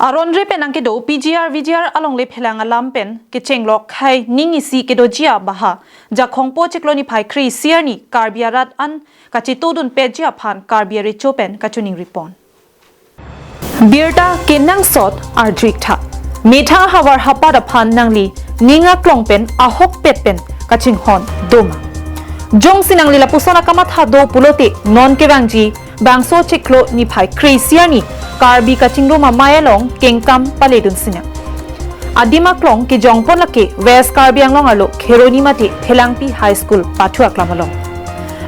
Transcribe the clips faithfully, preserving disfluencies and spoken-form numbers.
Aron re pen nangkedo P G R V G R alongle phelang alam pen kechenglok khei ning isi kedoji abaha Jakhong po chiklo niphai kre-isi arni Karbi arat an kachetodun peji aphan Karbi arecho pen kachiningri pon. Birta kenangsot arju-ik tha. Methang ahavar hapat aphan nangli ning aklong pen ahokpet pen kachinghon doma? Jongsi nangli lapuson akamatha do pulote non kevangji bangso chiklo niphai kre-isi arni Karbi kachingrum amei along kengkam paledun sinang. Adim aklong kejongpon lake West Karbi Anglong arlo Kheroni mate Phelangpi High School pathu aklam along.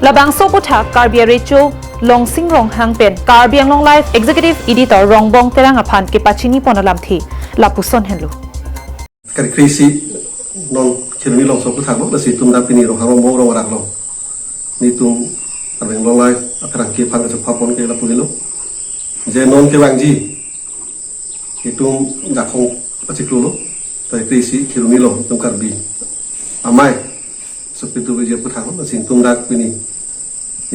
Labangso aputhak Karbi arecho Longsing Ronghang pen Karbi Anglong Live Executive Editor Rongbong Terang aphan kepachini pon alamthe lapuson henlo. Kre-isi non Kheroni alongso aputhak lo, lasi itum dak pini Ronghang Rongbong rong arak along nelitum Karbi Anglong Live apherangke aphan kachepha pon ke lapu helo. Je non kevangji itum Jakhong achiklo lo, ta kre-isi Kheroni along itum Karbi amei sopi tu keji aputhak lo, lasi itum dak pini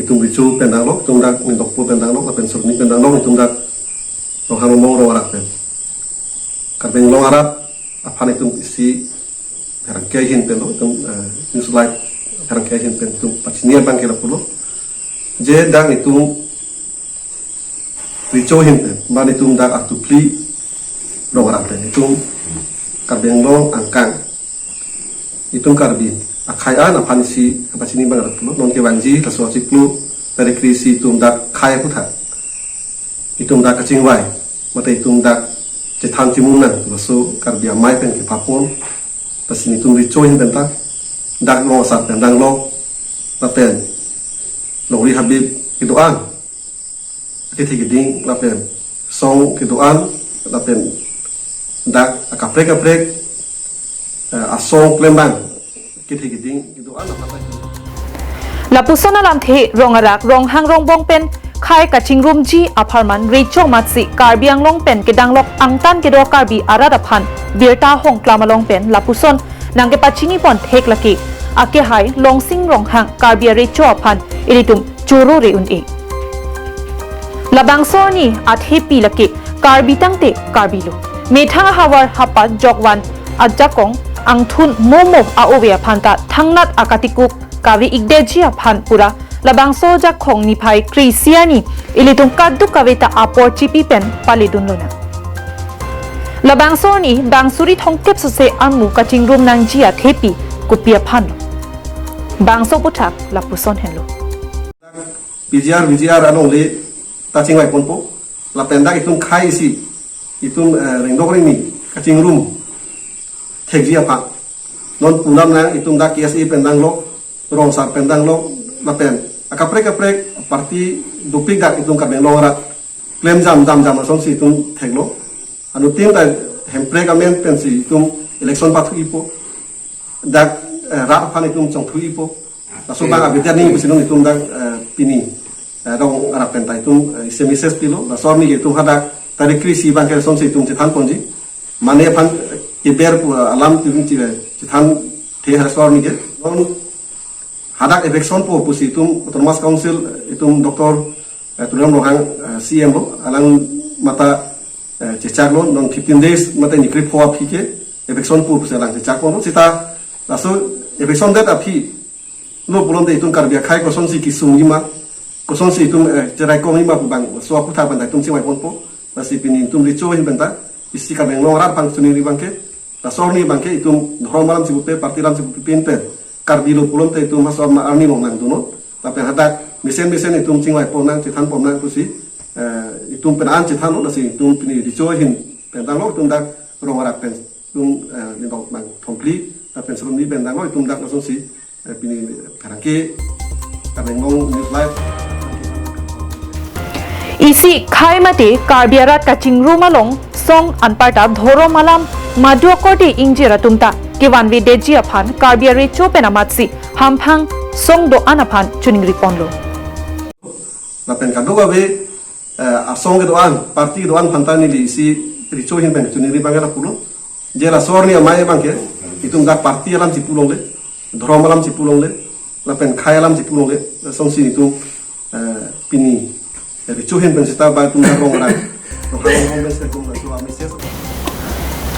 itum recho pen danglo, itum dak Nindokpo pen danglo, lapen Soroni pen danglo, itum dak Ronghang Rongbong rong arak pen. Karbi Anglong arat aphan itum isi pherangke ahin pen lo, itum, eh, News Live pherangke ahin pen itum pachini abang ke lapu lo. Je dak itum recho ahin pen, ba itum dak artu phli rong arak pen itum Karbi Anglong angkang itum Karbi akhei an aphan isi pachini abang lapu lo. Non kevangji laso achiklo tarik kre-isi itum dak khei aputhak, itum dak kachingvai mate itum dak chethan chimun nang laso Karbi amei pen kepha pon. Lasi itum recho ahin pen ta dak rong asar pen danglo, lapen longri habib kedo-an, kethe keding lapen song kedo-an, lapen dak akaprek kaprek, eh, asong klembang, kethe keding kedo-an aphan ta. Lapuson alamthe rong arak Ronghang Rongbong pen khei kachingrumji apharman recho amatsi Karbi Anglong pen kedanglok angtan kedo Karbi arat aphan birta hongklam along pen lapuson nangkepachini pon thek lake akehai Longsing Ronghang Karbi arecho aphan ilitum choro re un-e. Labangso arni athepi lake Karbi tangte Karbi lo. Methang ahavar hapat jokvan ajakong angthun momo a-ove aphan ta thangnat akatikuk kave-ikdeji aphan pura labangso Jakhong niphai kre-isi arni ilitum kaduk kave ta apor chipi pen paledun lonang. Labangso arni bang suri thomkep sose armu kachingrum nangji athepi kopi aphan lo? Bangso aputhak lapuson henlo. P G R V G R alongle ta chingvai ponpo. Lapen dak itum khei isi, itum, eh, rengdok rengni kachingrum thekji aphan. Non pu alam nang itum dak K S A pen danglo, rong asar pen danglo, lapen akaprek kaprek party dopik dak itum Karbi Anglong arat klem jam jam jam asonsi itum theklo. Anuttin ta Hemprek amen pensi itum election pathu-ikpo. Dak, eh, rat aphan itum chongthu-ikpo. Laso abang abidi aning pusi non itum dak, eh, pini, eh, rong arak pen ta itum, eh, isi message pilo. Laso arni itum hadak tarik kre-isi abang ke asonsi itum chethan ponji. Mane aphan, eh, keber pu, eh, alam itum che-, chethan the ha laso arni ke. Non hadak eviction po pusi itum Autonomous Council, eh, itum Doctor, eh, Tuliram Ronghang, eh, C M lo, alang mate, eh, chechaklo, non fifteen days mate ni krepho aphi ke eviction po pusi alang chechak ponlo. Seta laso eviction det aphi lo pulote itum Karbi akhei kosonsi kesungji ma, kosonsi itum, eh, cheraikomji ma pu bangso aputhak pen ta itum chingvai ponpo. Lasi pini itum recho ahin pen ta isi Karbi Anglong arat aphan chiningri abang ke, laso arni abang ke itum dhorom alam si pupe, party alam si pupe pen pen Karbi lo pulote itum laso arni along nangdunnon. Lapen hadak mesen mesen itum chingvai pon nang, chethan pon nang pusi, eh, itum pen an chethanlo, lasi itum pini recho ahin pen danglo, itum dak rong arak pen itum, eh, Nindok abang thomphli, lapen Soroni pen danglo, itum dak lasonsi, eh, pini pherangke Karbi Anglong News Live. Isi khei mate Karbi arat kachingrum along song anparta dhorom alam madu akorte ingjir atum ta kevanvedeji aphan Karbi arecho pen amatsi hamphang song do-an aphan chiningri ponlo. Lapen kadokave, eh, asong kedo-an, party kedo-an aphan ta neli isi recho ahin pen chiningri abang ke lapulo. Je laso arni amei abang ke itum dak party alam si pu longle, dhorom alam si pu longle, lapen khei alam si pu longle, lasonsi itum, eh, pini, eh, recho ahin pen seta ba itum dak rong arak, rong arak pen seta itum laso a-message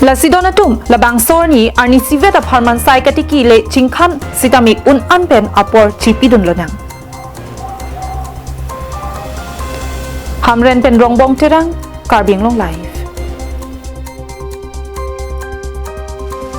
Lasi don atum, labangso arni arnisi vet apharman sai katiki le chingkhan sitame un-an pen apor chipidun lonang. Hamren pen Rongbong Terang, Karbi Anglong Live.